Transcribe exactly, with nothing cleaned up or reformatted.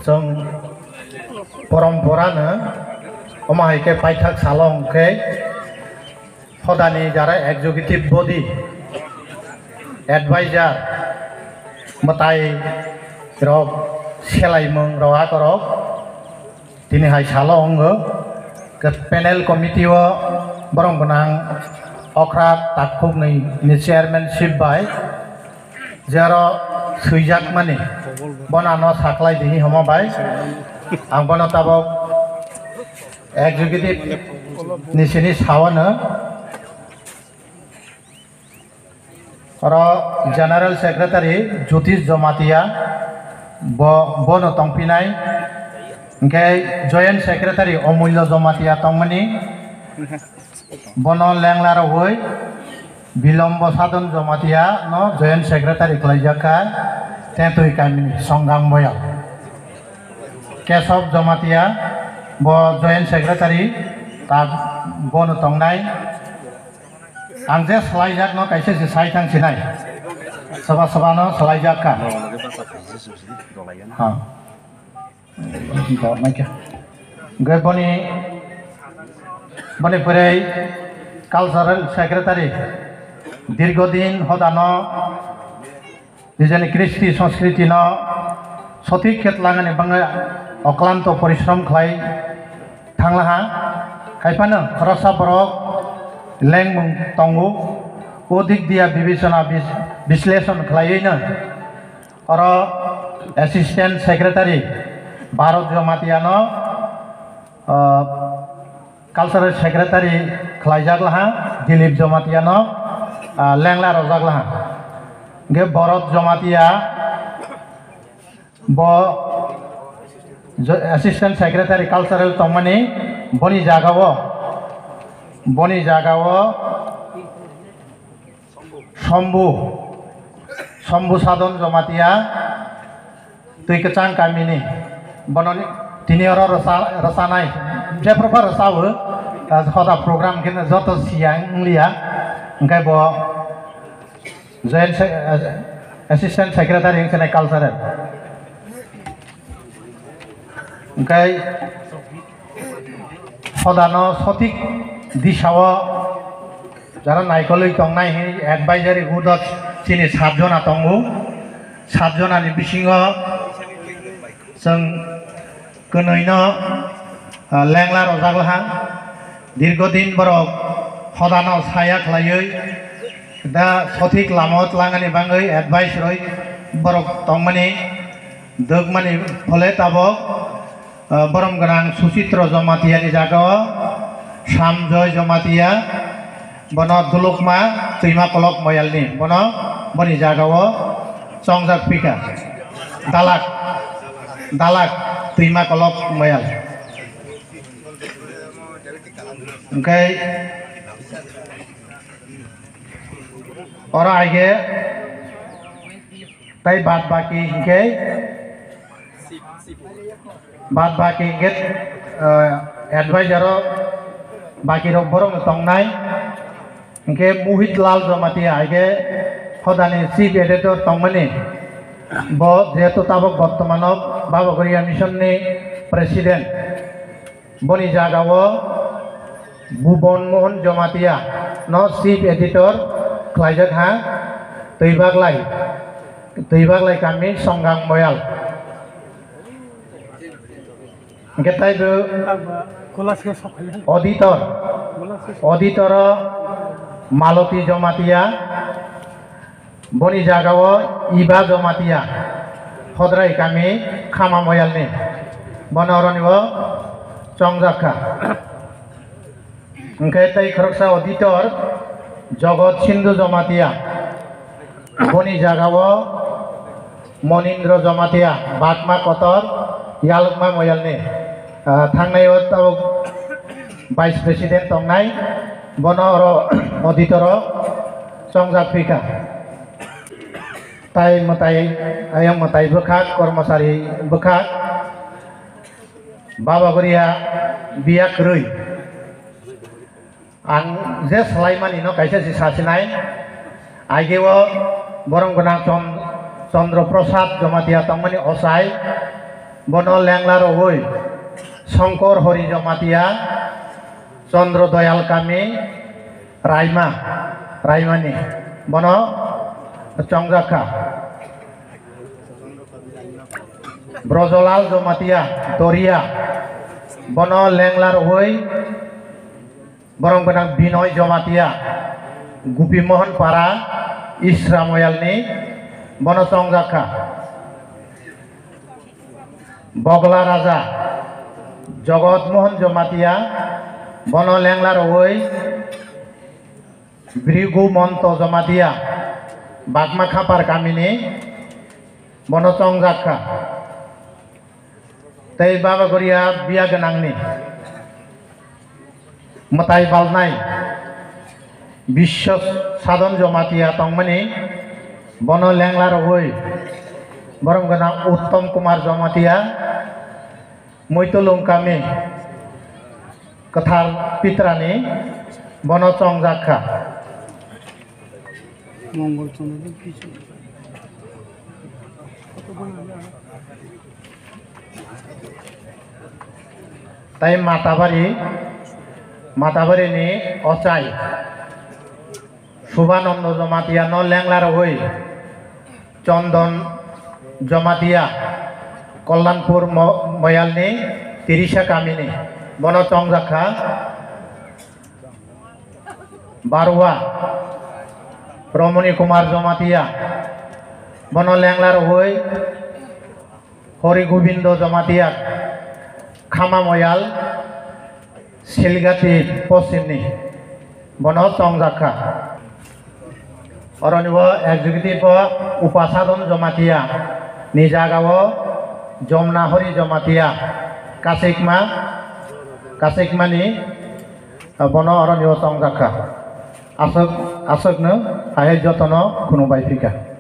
Chwng poromporano omo hai khe paithak salo hwnkhe hodani jara executive body, advisor, mwtai rok, selaimung rok akorok tini hai salo wngo. Khe panel committee o borok gwnang okra takhuknwi ni chairmanship bai jero swijakmani bono ano saklai dihi homo bai. Ang bono tabok executive ni sini sawano. Oro General Secretary Jyotish Jamatia, bo, bono tongpinai. Hingke Joint Secretary Omulya Jamatia tongmani, bono lengla rogwi Bilombo Sadon Jamatia no Joint Secretary khlaijak kha, Tetwi kamini Songang Boyal. Kesab Jamatia, bo Joint Secretary, ta bono tongnai. Ang je swlaijakno kaisa se sai thang sinai. Soba sobano swlaijak kha. Ha. Hwnkhe boni, boni pore cultural secretary dirgodin hodano nijeni kristi sanskritino sothik khe twlangani bagwi oklanto porishrom khlai thanglaha. Haiphano khoroksa borok lengmung tongo. O dik diya bibechona bis-, bisleshon khlaiwino oro Assistant Secretary Bharat Jamatia no, ah, Cultural Secretary khlaijak laha, Dilip Jamatia no, ah, lengla rojak laha. Hingke Bharat Jamatia bo jo-, Assistant Secretary Cultural tongmani, boni jaga o, boni jaga o Sombu, Sombu Sadon Jamatia, twi kwchang kamini, bono ni-, tini oro rwsa-, rwsanai, jephru pha rwsao, ah, hoda program khe joto siya wng liya, hwnkhe bo Joint Se-, ah, Assistant Secretary wng khe nai cultural. Hwnkhe hodano sothik disao jara naikolwi tongnai hwnwi advisory board o chini sat jona tongo. Sat jonani bisingo chwng kwnwino, ah, lengla rojak laha. Dirgo din borok hodano saya khlaiwi da sothik lama o twlangani bagwi advice rwi borok tongmani. Dwkmani phole tabok, ah, borom gwnang Suchitro Jamatia ni jaga o Samjoy Jamatia, bono Dulukma Twima Kolok Moyal ni, bono boni jaga o chongjak pika. Dalak, Dalak Twima Kolok Moyal. Hwnkhe oro aige Tai bad baki hinkhe, bad baki hinkhe, ah, advisor o baki rok borok no tongnai. Hinkhe Mohit Lal Jamatia hinkhe hodani chief editor tongmani. Bo jehetu tabok bortomano Baba Goria Mission ni president. Boni jaga o Bhuban Mohan Jamatia no chief editor khlaijak ha, Twibaglai, Twibaglai kami Songang Moyal. Hwnkhe taibo auditor, auditor o Maloti Jamatia. Boni jaga o Iba Jamatia, Hodrai kami Khama Moyal ni, bono oroni o chongjak kha. Hwnkhe tei khoroksa auditor Jogot Sindhu Jamatia, boni jaga o Monindra Jamatia, Bagma Kotor, Yalukma Moyal ni, ah, thangnai o tabuk Vice President tongnai, bono oro auditor o chongjak phi kha. Tai mwtai, ayang mwtai bwkhak, kormosari bwkhak, Baba Goria biya kwrwi. Ang je swlaimani no kaisa se sasinai, aigeo borom gwnang Chon-, Chandra Prasad Jamatia tongmani ochai, Bono lengla rwui Shankar Hori Jamatia, Chandra Doyal Kami, Raima, Raimani. Bono chongjak kha. Brojolal Jamatia, Doria. Bono lengla rwui Borom gwnang Binoy Jamatia, Gupi Mohon Para, Isra Moyalni, bono chongjak kha. Bogla Raja, Jogot Mohon Jamatia, bono lengla rwui Brigu Monto Jamatia, Bagma Khapar kamini, bono chongjak kha. Tei Baba Goria biya gwnangni mwtai balnai Biswa Sadon Jamatia tongmani, bono lengla rwui borom gwnang Uttom Kumar Jamatia, Muitulung kami kwthar Pitrani, bono chongjak kha. Mongol Chondro Kisu. Tai Matabari, Matabari ni ochai Subhanando Jamatia no lengla rwui Chondon Jamatia, Kallanpur Mo-, Moyalni Tirisa kamini, bono chongjak kha. Barua Romoni Kumar Jamatia, bono lengla rwui Hori Gobindo Jamatia, Khama Moyal, Silgati Poschimni, bono chongjak kha. Oroni o executive o Upasadon Jamatia ni jaga o Jomna Hori Jamatia, Kasikma, Kasikmani, bono oroni o chongjak kha. Aswk, aswkno hai jotono khunu bai phika.